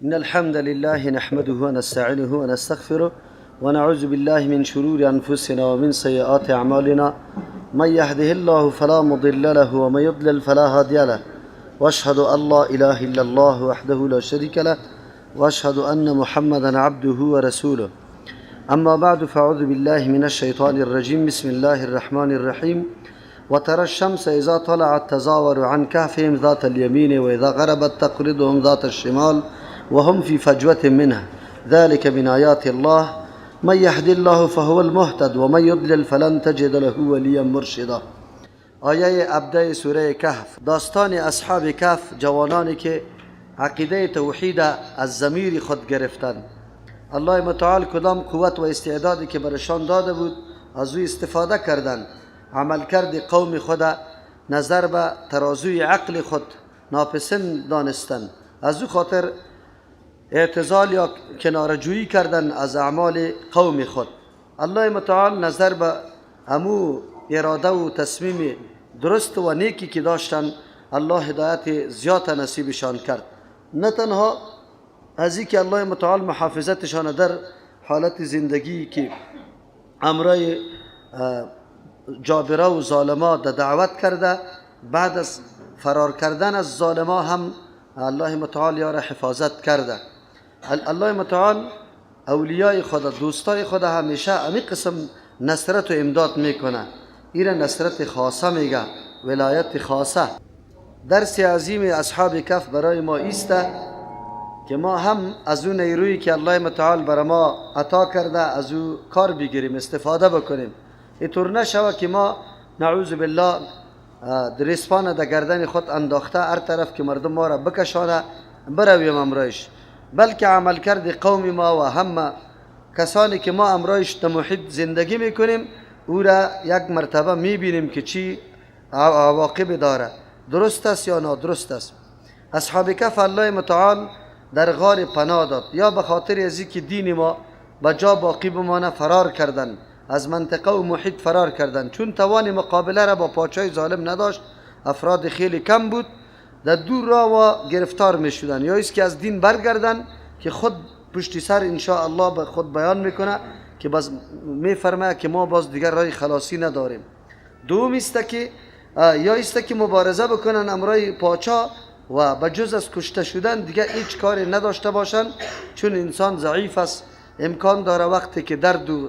إن الحمد لله نحمده ونستعينه ونستغفره ونعوذ بالله من شرور أنفسنا ومن سيئات أعمالنا. من يهده الله فلا مضل له ومن يضلل فلا هادي له. وأشهد أن لا إله إلا الله وحده لا شريك له وأشهد أن محمدا عبده ورسوله. أما بعد، فأعوذ بالله من الشيطان الرجيم. بسم الله الرحمن الرحيم. وترى الشمس إذا طلعت تزاور عن كهفهم ذات اليمين وإذا غربت تقرضهم ذات الشمال وهم في فجوة منه، ذلك من آيات الله، من يهد الله فهو المهتد ومن يضلل فلن تجد له وليا مرشدا. آیه 17 سوره کهف، داستان اصحاب کهف، جوانانی که عقیده توحید از ضمیر خود گرفتند. الله متعال کدام قوت و استعدادی که برشان داده بود از او استفاده کردند. عملکرد قوم خود نظر به ترازوی عقل خود ناپسند دانستند، از او خاطر اعتزال یا کناره‌جویی کردن از اعمال قوم خود. الله متعال نظر به امو اراده و تصمیم درست و نیکی که داشتن، الله هدایت زیاد نصیبشان کرد. نه تنها از اینکه الله متعال محافظتشان در حالت زندگی که امرای جابره و ظالما در دعوت کرده، بعد از فرار کردن از ظالما هم الله متعال یاره حفاظت کرده. الله متعال اولیای خدا، دوستای خدا همیشه امی قسم نصرت و امداد میکنه. ایره نصرت خاصه میگه، ولایت خاصه. درس عظیم اصحاب کهف برای ما ایسته که ما هم از اون نیرویی که الله متعال برای ما عطا کرده از او کار بگیریم، استفاده بکنیم. اینطور نشوه که ما نعوذ بالله ریسپان در گردن خود انداخته، هر طرف که مردم ما را بکشانه برویم امرایش، بلکه عملکرد قوم ما و همه کسانی که ما امرایش در محیط زندگی میکنیم او را یک مرتبه میبینیم که چی عواقب داره، درست است یا نادرست است. اصحاب کهف الله متعال در غار پناه داد، یا به خاطر از اینکه دین ما به جا باقی بمانه فرار کردن، از منطقه و محیط فرار کردن، چون توان مقابله را با پادشاه ظالم نداشت، افراد خیلی کم بود، در دور راه و گرفتار می شدن، یا ایست که از دین برگردن که خود پشتی سر انشاءالله به خود بیان میکنه که باز میفرماید که ما باز دیگر راه خلاصی نداریم. دوم است که یا است که مبارزه بکنن امرای پاچا و به جز از کشته شدن دیگه هیچ کاری نداشته باشن، چون انسان ضعیف است، امکان داره وقتی که درد و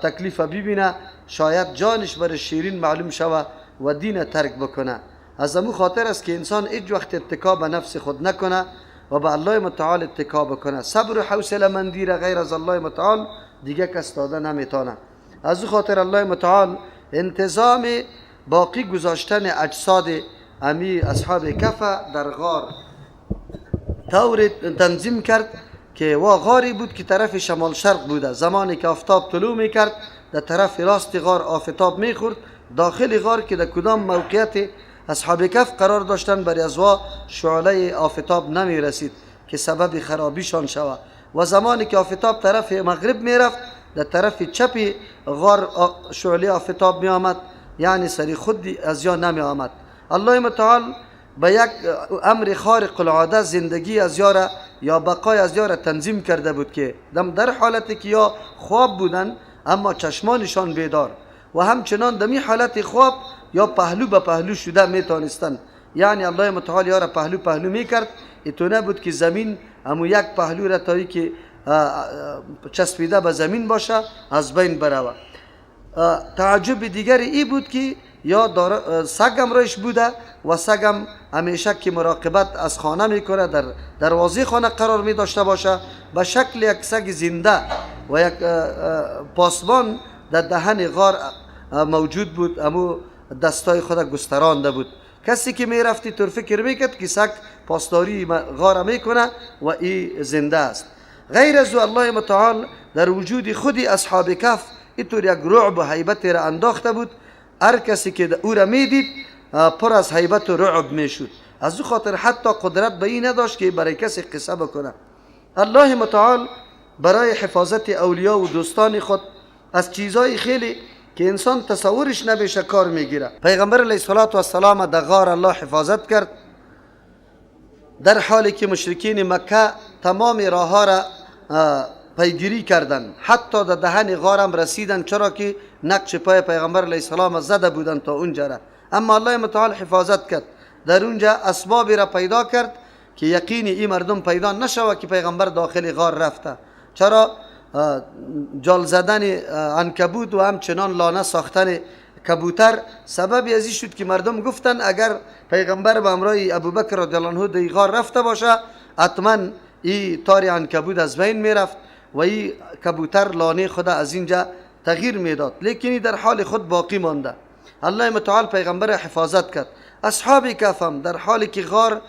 تکلیف ببینه شاید جانش بر شیرین معلوم شوه و دین ترک بکنه. از امو خاطر است که انسان هیچ وقت اتکا به نفس خود نکنه و به الله متعال اتکا بکنه. صبر و حوصله مندی را غیر از الله متعال دیگه کس داده نمیتونه. از او خاطر الله متعال انتظام باقی گذاشتن اجساد امی اصحاب کهف در غار طور تنظیم کرد که وا غاری بود که طرف شمال شرق بوده. زمانی که آفتاب طلوع میکرد در طرف راست غار آفتاب میخورد، داخل غار که در کدام موقعیت اصحاب کهف قرار داشتن برای از وا شعله آفتاب نمی رسید که سبب خرابیشان شود. و زمانی که آفتاب طرف مغرب میرفت در طرف چپ غار شعله آفتاب می آمد، یعنی سری خود از یا نمی آمد. الله متعال به یک امر خارق العاده زندگی از یاره یا بقای از یاره تنظیم کرده بود که در حالتی که یا خواب بودن اما چشمانشان بیدار و همچنان دمی حالت خواب یا پهلو به پهلو شده میتونستن، یعنی الله متعال یاره پهلو پهلو میکرد. ایتو نبود که زمین امو یک پهلو را تایی که چسبیده به زمین باشه از بین بروه. تعجب دیگری ای بود که یا سگ امرایش بوده و سگم همیشه که مراقبت از خانه میکنه در دروازه خانه قرار می داشته باشه، به شکل یک سگ زنده و یک پاسبان در دهن غار موجود بود، امو دستای خود گسترانده بود. کسی که میرفتی طور فکر میکرد که سگ پاسداری غار میکنه و ای زنده است. غیر از او الله متعال در وجود خودی اصحاب کهف اینطور یک رعب و هیبت را انداخته بود، هر کسی که او را میدید پر از هیبت و رعب میشد. از او خاطر حتی قدرت به این نداشت که برای کسی قصه بکنه. الله متعال برای حفاظت اولیا و دوستان خود از چیزای خیلی که انسان تصورش نمیشه کار میگیره. پیغمبر علیه الصلاة والسلام در غار الله حفاظت کرد، در حالی که مشرکین مکه تمام راه ها را پیگیری کردند، حتی در دهن غار هم رسیدن، چرا که نقش پای پیغمبر علیه السلام زده بودند تا اونجا را. اما الله متعال حفاظت کرد، در اونجا اسبابی را پیدا کرد که یقین این مردم پیدا نشود که پیغمبر داخل غار رفته. چرا جال زدن عنکبوت و همچنان لانه ساختن کبوتر سبب از این شد که مردم گفتن اگر پیغمبر به همراه ابوبکر رضی الله عنه در غار رفته باشه، حتما این تار عنکبوت از بین میرفت و این کبوتر لانه خود از اینجا تغییر میداد، لیکن در حال خود باقی مانده. الله متعال پیغمبر حفاظت کرد. اصحاب کهف هم در حالی که غار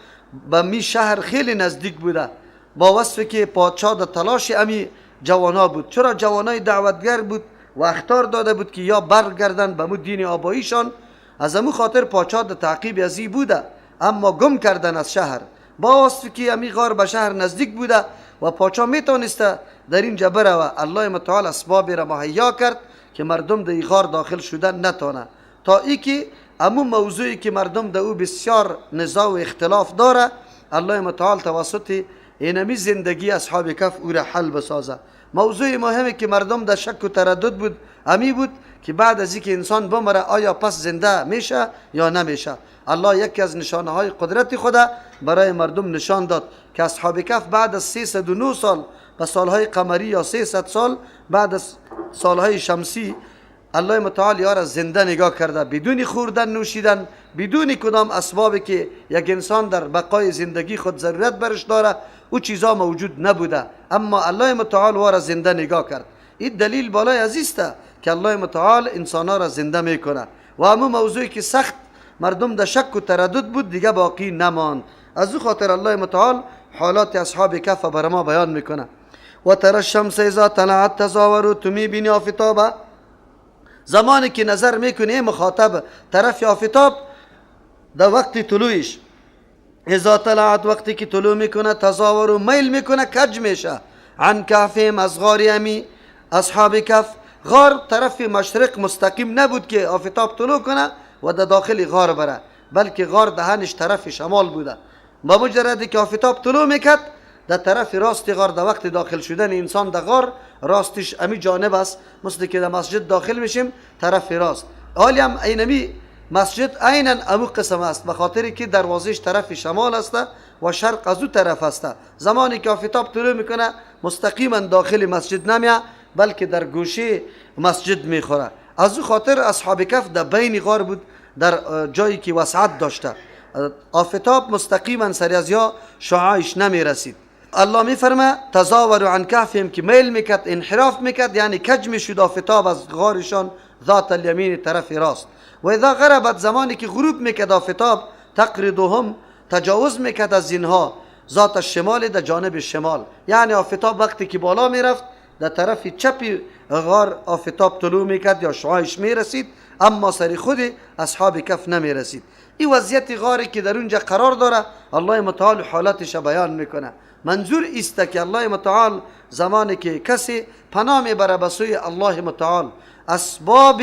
به می شهر خیلی نزدیک بوده، با وصف که پادشاه در تلاش امی جوانا بود، چرا جوانای دعوتگر بود و اخطار داده بود که یا برگردن به مو دین آباییشان، از امو خاطر پادشاه در تعقیب ازی بوده، اما گم کردن از شهر. با وصف که امی غار به شهر نزدیک بوده و پادشاه میتونسته در اینجا بروه، الله متعال اسباب را مهیا کرد که مردم در غار داخل شدن نتانه، تا ای که امو موضوعی که مردم در او بسیار نزاع و اختلاف داره، الله متعال توسط اینمی زندگی اصحاب کهف او را حل بسازه. موضوع مهمی که مردم در شک و تردد بود امی بود که بعد از اینکه انسان بمره آیا پس زنده میشه یا نمیشه. الله یکی از نشانه های قدرت خدا برای مردم نشان داد که اصحاب کهف بعد از 309 سال به سالهای قمری یا 300 سال بعد از سالهای شمسی الله متعال یارا زنده نگاه کرده، بدون خوردن نوشیدن، بدون کدام اسبابی که یک انسان در بقای زندگی خود ضرورت برش داره او چیزا موجود نبوده، اما الله متعال وارا زنده نگاه کرد. این دلیل بالای عزیزته که الله متعال انسانا را زنده میکنه و امو موضوعی که سخت مردم در شک و تردد بود دیگه باقی نماند. از او خاطر الله متعال حالات اصحاب کهف بر ما بیان میکنه. و تر الشمس اذا طلعت تزاور، تو میبینی آفتاب زمانی که نظر میکنی مخاطب طرف آفتاب در وقت طلوعش، اذا طلعت وقتی که طلوع میکنه، تزاور و میل میکنه، کج میشه، عن کهفهم از غار امی اصحاب کهف. غار طرف مشرق مستقیم نبود که آفتاب طلوع کنه و در داخل غار بره، بلکه غار دهنش طرف شمال بوده. با مجردی که آفتاب طلوع میکرد در طرف راست غار، در وقت داخل شدن انسان در غار راستش امی جانب است، مثل که در مسجد داخل میشیم طرف راست. حالی هم اینمی مسجد عینا امو قسم است، به خاطر که دروازهش طرف شمال است و شرق از او طرف است. زمانی که آفتاب طلوع میکنه مستقیما داخل مسجد نمیه، بلکه در گوشه مسجد میخوره. از او خاطر اصحاب کهف در بین غار بود، در جایی که وسعت داشته، آفتاب مستقیما سر از یا شعاعش نمیرسید. الله میفرمه تزاور عن کهفهم که میل میکرد، انحراف میکرد، یعنی کج میشد آفتاب از غارشان ذات الیمین طرف راست. و اذا غربت زمانی که غروب میکرد آفتاب، تقرضهم تجاوز میکرد از اینها ذات الشمال در جانب شمال، یعنی آفتاب وقتی که بالا میرفت در طرف چپ غار آفتاب طلوع میکرد یا شعاعش میرسید، اما سر خود اصحاب کهف نمیرسید. این وضعیت غاری که در اونجا قرار داره الله متعال حالتش بیان میکنه. منظور است که الله متعال زمانی که کسی پناه میبره به سوی الله متعال، اسباب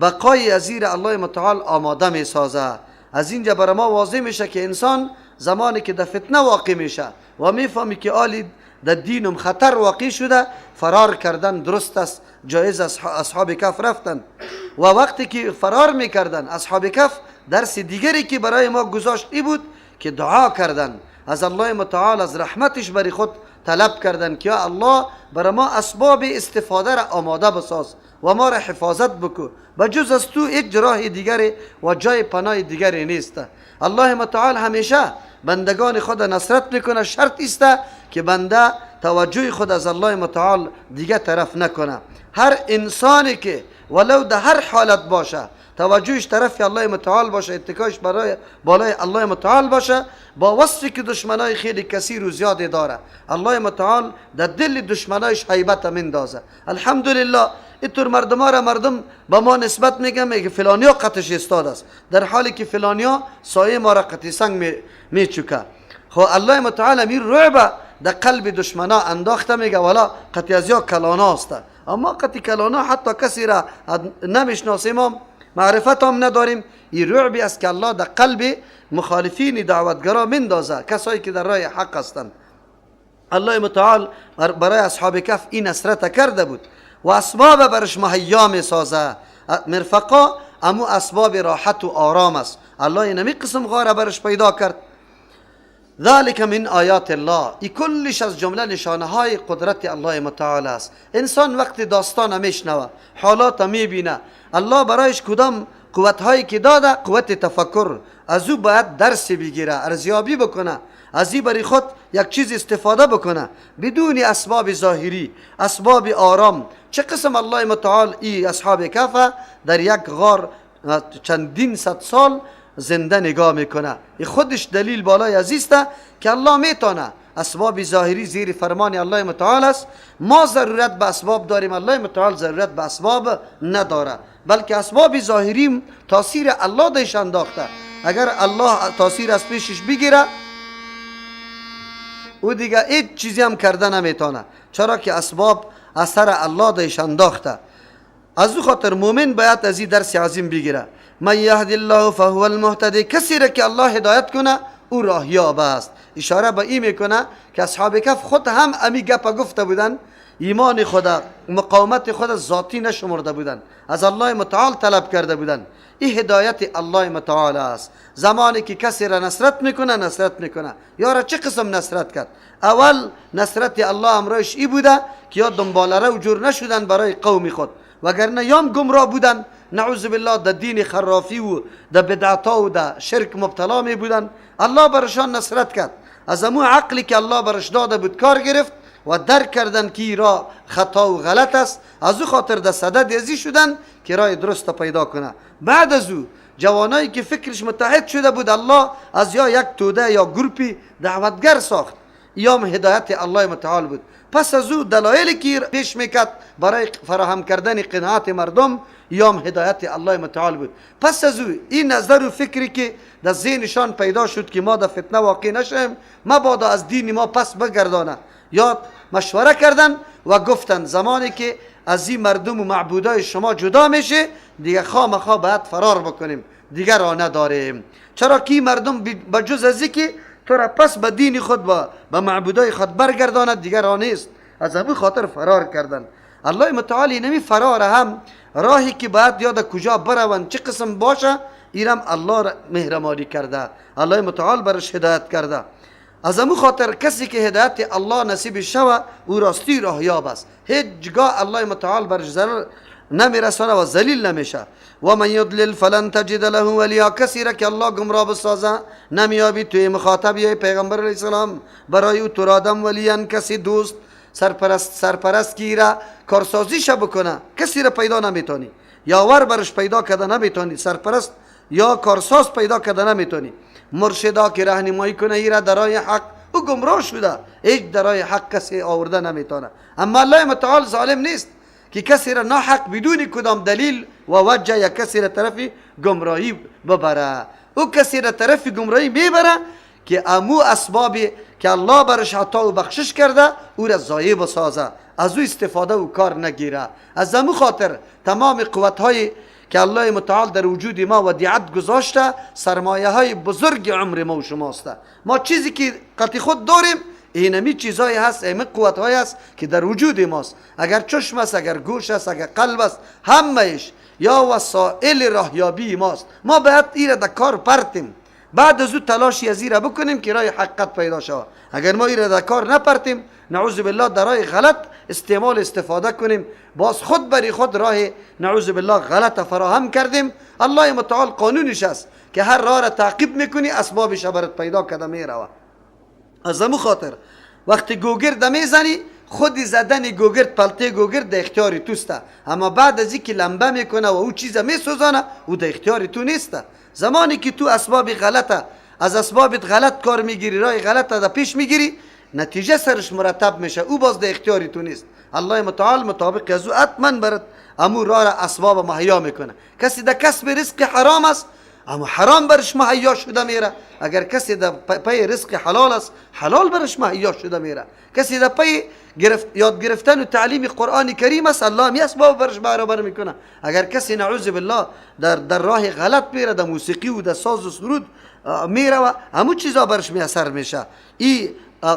بقای ازیر الله متعال آماده میسازه. از اینجا برای ما واضح میشه که انسان زمانی که در فتنه واقع میشه و میفهمی که آلی در دینم خطر واقع شده، فرار کردن درست است، جایز است. اصحاب کهف رفتن و وقتی که فرار میکردن اصحاب کهف، درس دیگری که برای ما گذاشت ای بود که دعا کردن از الله متعال، از رحمتش برای خود طلب کردن که یا الله برای ما اسباب استفاده را آماده بساز و ما را حفاظت بکو، بجز از تو هیچ راه دیگری و جای پناه دیگری نیست. الله متعال همیشه بندگان خود نصرت میکنه، شرط است که بنده توجه خود از الله متعال دیگه طرف نکنه. هر انسانی که ولو در هر حالت باشه توجهش طرف الله متعال باشه، اتکاش برای بالای الله متعال باشه، با وصفی که دشمنای خیلی کثیر و زیاد داره، الله متعال در دل دشمنایش هیبت میندازه. الحمدلله اینطور مردم را مردم به ما نسبت میگن، میگه فلانیا قطش استاد است، در حالی که فلانیا سایه ما را قطی سنگ میچوکه. خب الله متعال می رعب در قلب دشمنا انداخته، میگه والا قطی از یا کلانا است، اما قطی کلانا حتی کسی را نمیشناسیم، معرفت هم نداریم. این رعبی است که الله در قلب مخالفین دعوتگرا مندازه، کسایی که در راه حق هستند. الله متعال برای اصحاب کهف این نصرت کرده بود و اسباب برش مهیا می سازه. مرفقا امو اسباب راحت و آرام است. الله اینمی قسم غاره برش پیدا کرد. ذلك من آیات الله، ای کلش از جمله نشانه های قدرت الله متعال است. انسان وقت داستان میشنوه، حالات میبینه، الله برایش کدام قوت هایی که داده، قوت تفکر، از او باید درس بگیره، ارزیابی بکنه، از این برای خود یک چیز استفاده بکنه، بدون اسباب ظاهری، اسباب آرام. چه قسم الله متعال ای اصحاب کهف در یک غار چندین صد سال زنده نگاه میکنه. ای خودش دلیل بالای عزیزته که الله میتونه. اسباب ظاهری زیر فرمان الله متعال است. ما ضرورت به اسباب داریم، الله متعال ضرورت به اسباب نداره، بلکه اسباب ظاهری تاثیر الله دش انداخته. اگر الله تاثیر از پیشش بگیره، او دیگه هیچ چیزی هم کرده نمیتونه، چرا که اسباب اثر الله دش انداخته. از او خاطر مؤمن باید از این درس عظیم بگیره. من یهد الله فهو المهتدی، کسی را که الله هدایت کنه او راهیاب است. اشاره به این میکنه که اصحاب کهف خود هم امی گپ گفته بودن، ایمان خود، مقاومت خود ذاتی نشمرده بودن، از الله متعال طلب کرده بودن. این هدایت الله متعال است. زمانی که کسی را نصرت میکنه، نصرت میکنه. یا را چه قسم نصرت کرد؟ اول نصرت الله امرایش ای بوده که یا دنباله رو جور نشدن برای قوم خود، وگرنه یام گمراه بودن، نعوذ بالله، در دین خرافی و در بدعتا و در شرک مبتلا می بودن. الله برشان نصرت کرد، از امو عقلی که الله برش داده بود کار گرفت و درک کردن که را خطا و غلط است. از او خاطر در صدد ازی شدن که راه درست پیدا کنه. بعد از او جوانایی که فکرش متحد شده بود، الله از یا یک توده یا گروپی دعوتگر ساخت، ایام هدایت الله متعال بود. پس از او دلایلی که پیش میکرد برای فراهم کردن قناعت مردم، ایام هدایت الله متعال بود. پس از او این نظر و فکری که در ذهنشان پیدا شد که ما در فتنه واقع نشیم، مبادا از دین ما پس بگردانه، یا مشوره کردن و گفتن زمانی که از این مردم و معبودای شما جدا میشه، دیگه خامخا باید فرار بکنیم، دیگه راه نداریم. چرا که مردم بجز از که تو را پس به دین خود و به معبودای خود برگرداند دیگه راه نیست. از همین خاطر فرار کردن. الله متعال نمی فرار هم راهی که باید یاد کجا بروند، چه قسم باشه، ایرم الله مهربانی کرده، الله متعال برش هدایت کرده. از همون خاطر کسی که هدایت الله نصیب شوه، او راستی راهیاب است. هیچگاه الله متعال برش ضرر نمیرسانه و ذلیل نمیشه. و من یضلل فلن تجد له ولیا، کسی را که الله گمراه بسازه نمیابی توی مخاطب یا پیغمبر علیه السلام برای او تو رادم ولیان، کسی دوست سرپرست کی را کارسازیش بکنه، کسی را پیدا نمیتونی، یاور برش پیدا کرده نمیتونی، سرپرست یا کارساز پیدا کرده نمیتونی، مرشدا که راهنمایی کنه ایرا در راه حق، او گمراه شده، هیچ در راه حق کسی آورده نمیتونه. اما الله متعال ظالم نیست که کسی را ناحق بدون کدام دلیل و وجه یا کسی را طرف گمراهی ببره. او کسی را طرف گمراهی میبره که امو اسبابی که الله برش عطا و بخشش کرده او را ضایع بسازه، از او استفاده و کار نگیره. از امو خاطر تمام قوت های که الله متعال در وجود ما ودیعت گذاشته، سرمایه های بزرگ عمر ما و شماست. ما چیزی که قطعی خود داریم اینمی چیزایی هست، اینمی قوت های هست که در وجود ماست. اگر چشم است، اگر گوش است، اگر قلب است، همهش یا وسایل راهیابی ماست. ما باید ایره در کار پرتیم، بعد از او تلاشی از ایره بکنیم که راه حقیقت پیدا شود. اگر ما ایره در کار نپرتیم، نعوذ بالله در راه غلط استعمال استفاده کنیم، باز خود بری خود راه نعوذ بالله غلط فراهم کردیم. الله متعال قانونش است که هر راه را تعقیب میکنی اسبابش برات پیدا کرده میروه. از امو خاطر وقتی گوگرد میزنی، خود زدن گوگرد، پلته گوگرد در اختیار توسته، اما بعد از اینکه لمبه میکنه و او چیز میسوزانه، او در اختیار تو نیسته. زمانی که تو اسباب غلطه، از اسباب غلط کار میگیری، راه غلط در پیش میگیری، نتیجه سرش مرتب میشه، او باز در اختیار تو نیست. الله متعال مطابق از او حتما برات امو راه را اسباب مهیا میکنه. کسی در کسب رزق حرام است، اما حرام برش مهیا شده میره. اگر کسی در پی رزق حلال است، حلال برش مهیا شده میره. کسی در پی یاد گرفتن و تعلیم قرآن کریم است، الله می اسباب برش برابر میکنه. اگر کسی نعوذ بالله در راه غلط میره، در موسیقی و در ساز و سرود میره و همون چیزا برش میسر میشه. ای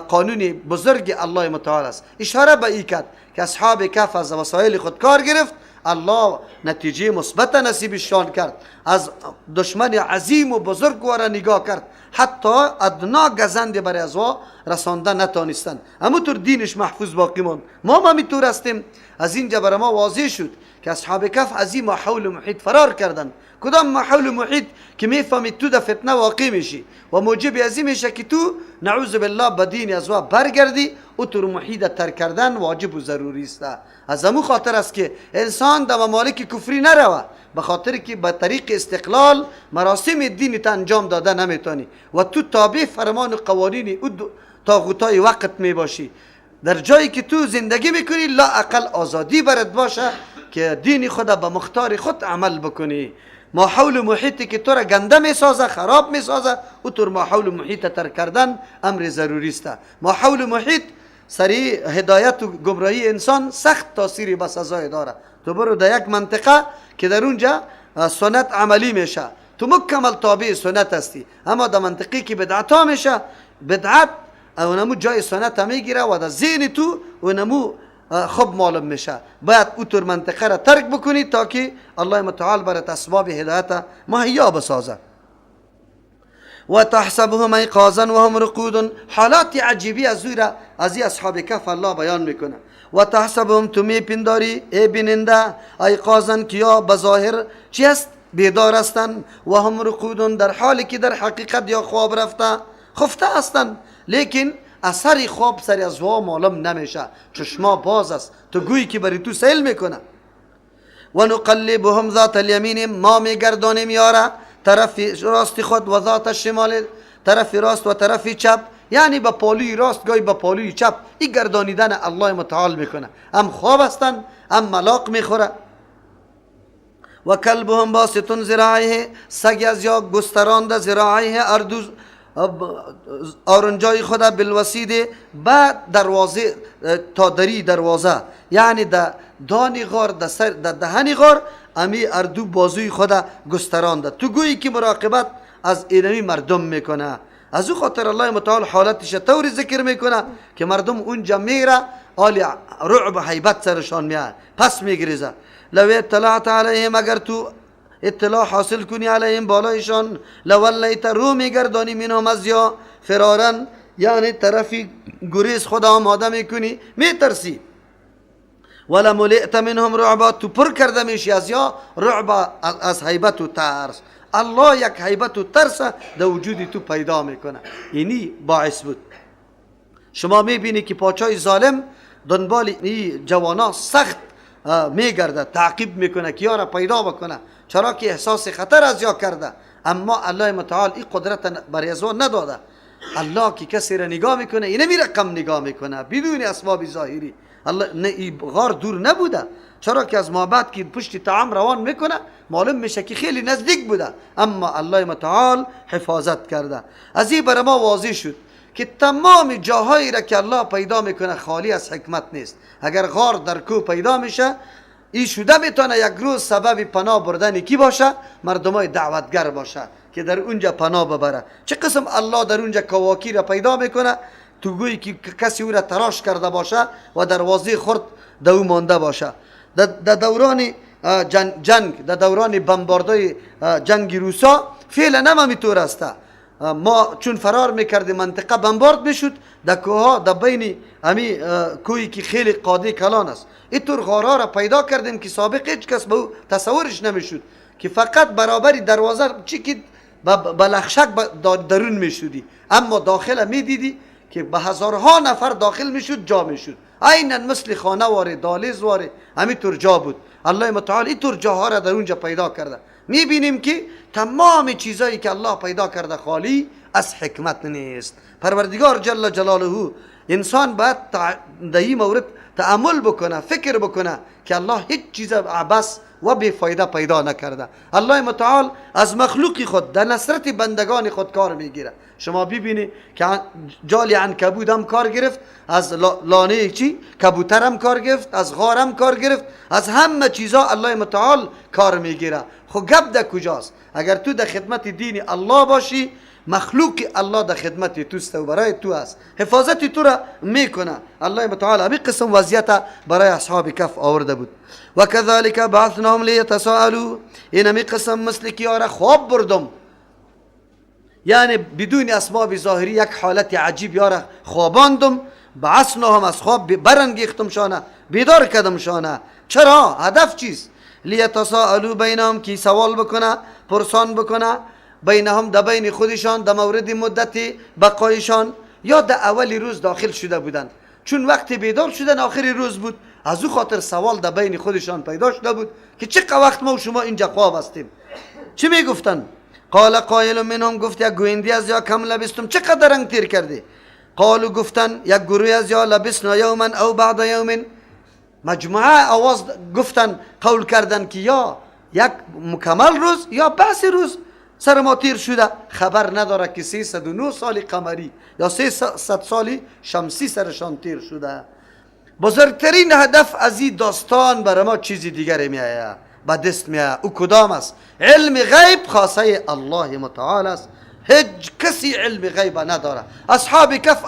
قانون بزرگ الله متعال است. اشاره به این کرد که اصحاب کهف از وسایل خود کار گرفت، الله نتیجه مثبت نصیبشان کرد، از دشمن عظیم و بزرگ را نگاه کرد، حتی ادنا گزند برای از وا رسانده نتانستند. همونطور دینش محفوظ باقی ماند. ما هم همینطور هستیم. از اینجا برای ما واضح شد که اصحاب کهف از این ماحول محیط فرار کردند. کدام ماحول محیط که میفهمید تو در فتنه واقع میشی و موجب از این میشه که تو نعوذ بالله به دین از وا برگردی، او تو محیط ترک کردن واجب و ضروری است. از همون خاطر است که انسان در ممالک کفری نروه، به خاطر که به طریق استقلال مراسم دین تا انجام داده نمیتونی و تو تابع فرمان و قوانین او طاغوتای وقت میباشی. در جایی که تو زندگی میکنی لا اقل آزادی برات باشه که دین خود به مختار خود عمل بکنی. ماحول محیطی که تو را گنده میسازه، خراب میسازه، او تو ماحول محیط ترک کردن امر ضروری است. ماحول محیط سری هدایت و گمراهی انسان سخت تاثیری به سزای داره. تو برو در یک منطقه که در اونجا سنت عملی میشه، تو مکمل تابع سنت هستی، اما در منطقه که بدعت ها میشه، بدعت اونمو جای سنت میگیره و در ذهن تو اونمو خوب معلوم میشه. باید او طور منطقه را ترک بکنی تا که الله متعال برات اسباب هدایت مهیا بسازه. و تحسبهم ایقاظا و هم رقود. حالات عجیبی از را از اصحاب کهف الله بیان میکنه. و تحسبهم، تو میپنداری ای بیننده، ایقاظا که یا بظاهر چی است؟ بیدار هستند، و هم رقود، در حالی که در حقیقت یا خواب رفته خفته هستند، لیکن اثر خواب سر از وا معلوم نمیشه، چشما باز است، تو گویی که بری تو سیل میکنه. و نقلبهم ذات الیمین، ما میگردانیم یاره طرف راست خود، و ذات الشمال، طرف راست و طرف چپ، یعنی به پالوی راست گاهی به پالوی چپ. این گردانیدن الله متعال میکنه، هم خواب هستن هم ملاق میخوره. و کلبهم باسط ذراعیه، سگ از یا گسترانده ذراعیه اردوز آرنجای خود بالوسید بعد دروازه تا دری دروازه، یعنی در دانی غار در سر در دهن غار امی اردو بازوی خود گسترانده، تو گویی که مراقبت از اینمی مردم میکنه. از او خاطر الله متعال حالتش طوری ذکر میکنه که مردم اونجا میره آلی رعب و هیبت سرشان میاد، پس میگریزه. لو اطلعت علیهم، اگر تو اطلاع حاصل کنی علیهم بالایشان، لولیت، رو میگردانی منهم از یا فرارن، یعنی طرفی گریز خدا آماده میکنی، میترسی. ولملئت منهم رعبا، تو پر کرده میشی از یا رعب، از هیبت و ترس. الله یک هیبت و ترس در وجود تو پیدا میکنه. اینی باعث بود شما میبینی که پاچای ظالم دنبال این جوانا سخت میگرده، تعقیب میکنه که یارا پیدا بکنه، چرا که احساس خطر از یا کرده. اما الله متعال این قدرت برای از نداده. الله که کسی را نگاه میکنه اینه می رقم نگاه میکنه بدون اسباب ظاهری. الله نه، این غار دور نبوده، چرا که از معبد که پشت طعام روان میکنه معلوم میشه که خیلی نزدیک بوده، اما الله متعال حفاظت کرده. از این برای ما واضح شد که تمام جاهایی را که الله پیدا میکنه خالی از حکمت نیست. اگر غار در کوه پیدا میشه، این شده میتونه یک روز سبب پناه بردن کی باشه؟ مردمای دعوتگر باشه که در اونجا پناه ببره. چه قسم الله در اونجا کواکی را پیدا میکنه، تو گویی که کسی او را تراش کرده باشه و دروازه خرد در او مانده باشه. در دوران جنگ، در دوران بمباردای جنگ روسا فعلا هم همینطور است. ما چون فرار میکردیم منطقه بمبارد میشد، در کوها در بین همی کوهی که خیلی قاده کلان است، اینطور غارا را پیدا کردیم که سابق هیچ کس به او تصورش نمیشد که فقط برابر دروازه چی که به لخشک درون میشدی، اما داخل میدیدی که به هزارها نفر داخل میشد جا میشد، عینا مثل خانه واره دالیز واره همینطور جا بود. الله متعال اینطور جاها را در اونجا پیدا کرده. میبینیم که تمام چیزایی که الله پیدا کرده خالی از حکمت نیست. پروردگار جل جلاله انسان باید در این مورد تأمل بکنه، فکر بکنه که الله هیچ چیز عبث و بی فایده پیدا نکرده. الله متعال از مخلوق خود در نصرت بندگان خود کار میگیره. شما ببینی که جال عنکبوت هم کار گرفت، از لانه چی کبوتر هم کار گرفت، از غار هم کار گرفت، از همه چیزا الله متعال کار میگیره. خب گپ در کجاست؟ اگر تو در خدمت دین الله باشی مخلوق الله در خدمت توست و برای تو است، حفاظت تو را میکنه. الله متعال همین قسم وضعیت برای اصحاب کف آورده بود. و كذلك بعثناهم لیتساءلوا، این همی قسم مثل که یارا خواب بردم، یعنی بدون اسباب ظاهری یک حالت عجیب یارا خواباندم، بعثناهم از خواب برانگیختم شانه، بیدار کردم شانه. چرا؟ هدف چیست؟ لیتساءلوا بینهم، کی سوال بکنه، پرسان بکنه، بینهم در بین خودشان در مورد مدت بقایشان، یا در اول روز داخل شده بودند، چون وقتی بیدار شدن آخر روز بود، از او خاطر سوال در بین خودشان پیدا شده بود که چه وقت ما و شما اینجا خواب هستیم. چی میگفتن؟ قال قائل منهم، گفت یک گویندی از یا کم لبستم، چقدر رنگ تیر کردی؟ قالو گفتن یک گروه از یا لبسنا یوما او بعد یوم، مجموعه آواز گفتن، قول کردن که یا یک مکمل روز یا بعض روز سر ما تیر شده. خبر نداره که 309 سال قمری یا 300 سال شمسی سرشان تیر شده. بزرگترین هدف از این داستان برای ما چیزی دیگری میآید، به دست میآید. او کدام است؟ علم غیب خاصه الله متعال است. هیچ کسی علم غیب نداره. اصحاب کف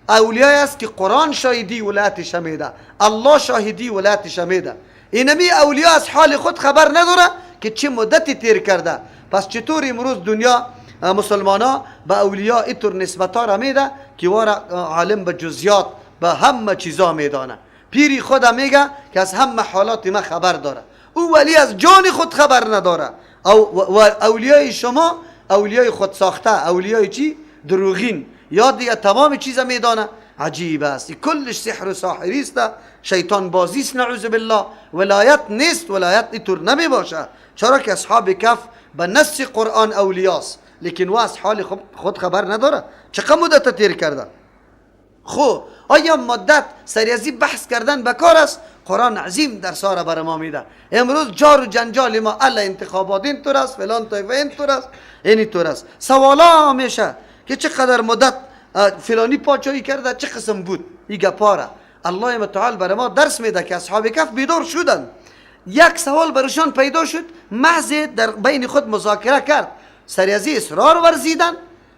اولیای است که قرآن شاهدی ولایتش میده، الله شاهدی ولایتش میده. اینمی اولیا از حال خود خبر نداره که چه مدتی تیر کرده. پس چطور امروز دنیا مسلمانا به اولیا اینطور نسبتا را میده که وارا عالم به جزیات به همه چیزا میدانه. پیری خود میگه که از همه حالات ما خبر داره، او ولی از جان خود خبر نداره. او اولیای شما اولیای خود ساخته، اولیای چی؟ دروغین، یا دیگه تمام چیزا میدانه. عجیب است، کلش سحر و ساحری است، شیطان بازی است، نعوذ بالله. ولایت نیست، ولایت اینطور نمی باشه. چرا که اصحاب کف به نص قرآن اولیاست، لیکن و از حال خود خبر نداره چقدر مدت تیر کرده. خب آیا مدت سریازی بحث کردن بکار است؟ قرآن عظیم در ساره بر ما میده. امروز جار و جنجال ما الا انتخابات اینطور است، فلان طایفه اینطور است، اینطور است. سوالا میشه که چقدر مدت فلانی پاچایی کرده، چه قسم بود این گپاره. الله متعال بر ما درس میده که اصحاب کف بیدار شدن، یک سوال برشان پیدا شد، محض در بین خود مذاکره کرد، سریازی اصرار ورزیدن،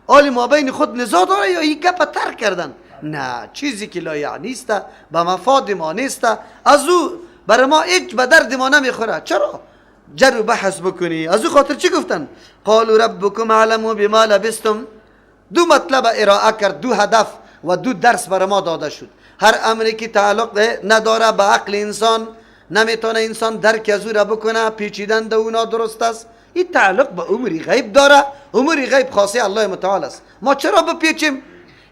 آل ما بین خود نزاع داره یا این گپ ترک کردن؟ نه، چیزی که لا یعنی است، به مفاد ما نیست، از او بر ما هیچ به درد ما نمیخوره. چرا جر و بحث بکنی؟ از او خاطر چی گفتن؟ قالوا ربکم اعلم بما لبستم. دو مطلب ارائه کرد، دو هدف و دو درس بر ما داده شد. هر امری که تعلق نداره به عقل انسان، نمیتونه انسان درک از او را بکنه، پیچیدن در اونا درست است. این تعلق به امور غیب داره، امور غیب خاصه الله متعال است. ما چرا بپیچیم؟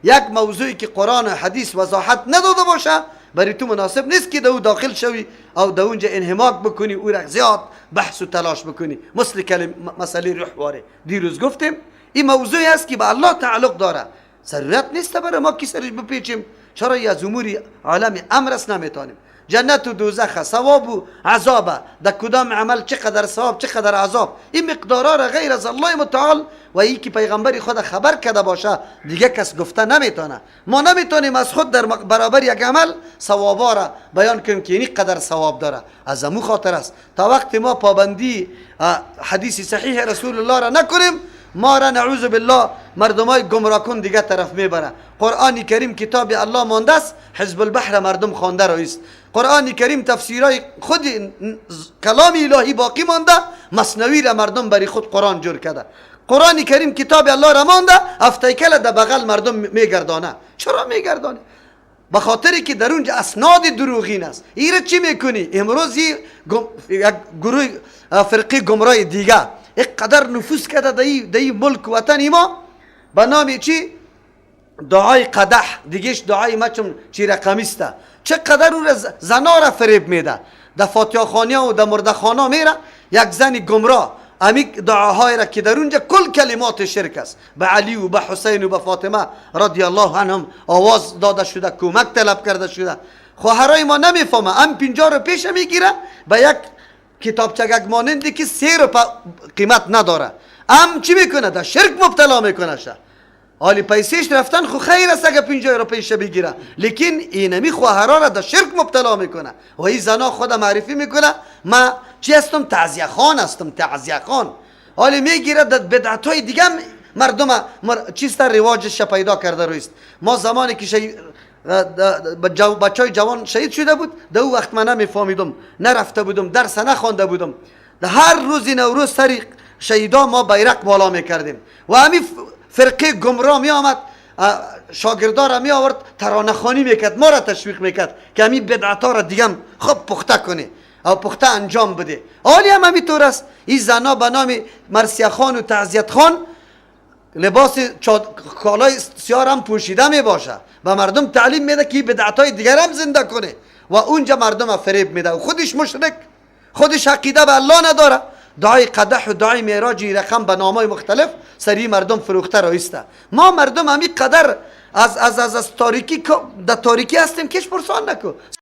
یک موضوعی که قرآن و حدیث وضاحت نداده باشه برای تو مناسب نیست که در او داخل شوی او در اونجا انهماک بکنی، او را زیاد بحث و تلاش بکنی. مثل مسئله روح واره دیروز گفتیم، این موضوعی است که به الله تعلق داره، ضرورت نیست برای ما که سرش بپیچیم. چرا از امور عالم امر است نمیتونیم. جنت و دوزخ، ثواب و عذاب، در کدام عمل چقدر ثواب چقدر عذاب، این مقدارا را غیر از الله متعال و ای که پیغمبر خود خبر کرده باشه دیگه کس گفته نمیتونه. ما نمیتونیم از خود در برابر یک عمل ثوابا را بیان کنیم که این قدر ثواب داره. از امو خاطر است تا وقت ما پابندی حدیث صحیح رسول الله را نکنیم، ما را نعوذ بالله مردمای گمراه کن دیگه طرف میبره. قرآن کریم کتاب الله مانده است، حزب البحر مردم خوانده رایست. قرآن کریم تفسیرای خود کلام الهی باقی مانده، مثنوی را مردم برای خود قرآن جور کرده. قرآن کریم کتاب الله را مانده، افتیکل در بغل مردم میگردانه. چرا میگردانه؟ به خاطری که در اونجا اسناد دروغین است. ایره چی میکنی؟ امروز یک گروه فرقه گمراه دیگه اینقدر نفوذ کرده در این ملک وطن ما به نام چی؟ دعای قدح، دیگهش دعای ما چون چی رقمی است. چقدر او را زنا را فریب میده، در فاتحه خوانی و در مرده خانه میره یک زن گمراه امی دعاهای را که در اونجا کل کلمات شرک است، به علی و به حسین و به فاطمه رضی الله عنهم آواز داده شده، کمک طلب کرده شده. خواهرای ما نمیفهمه، ام 50 رو پیش میگیره به یک کتابچگک مانندی که 3 روپه قیمت نداره، ام چی میکنه؟ در شرک مبتلا میکنه شه. حالی پیسیش رفتن خو خیر است اگه 50 روپیش بگیره، لیکن اینمی خواهرا را در شرک مبتلا میکنه و این زنا خود معرفی میکنه ما چی هستم؟ تعزیه خان هستم، تعزیه خان. حالی میگیره در بدعت های دیگه مردم چیست رواجش پیدا کرده رویست. ما زمانی که بچای جوان شهید شده بود، در او وقت من نمیفهمیدم، نرفته بودم، درس نخوانده بودم. در هر روز نوروز سری شهیدا ما بیرق بالا میکردیم و همین فرقه گمراه می آمد، شاگردا را می آورد، ترانه خوانی میکرد، ما را تشویق میکرد که همین بدعت ها را دیگه خوب پخته کنی او پخته انجام بده. حالی هم همینطور است. این زنا به نام مرثیه خان و تعزیت خان لباس کالای سیاه هم پوشیده می باشه و مردم تعلیم میده که بدعت های دیگر هم زنده کنه و اونجا مردم فریب میده و خودش مشرک، خودش عقیده به الله نداره. دعای قدح و دعای معراج رقم به نامای مختلف سری مردم فروخته رایسته. ما مردم همی قدر از از از از تاریکی در تاریکی هستیم، کش پرسان نکو.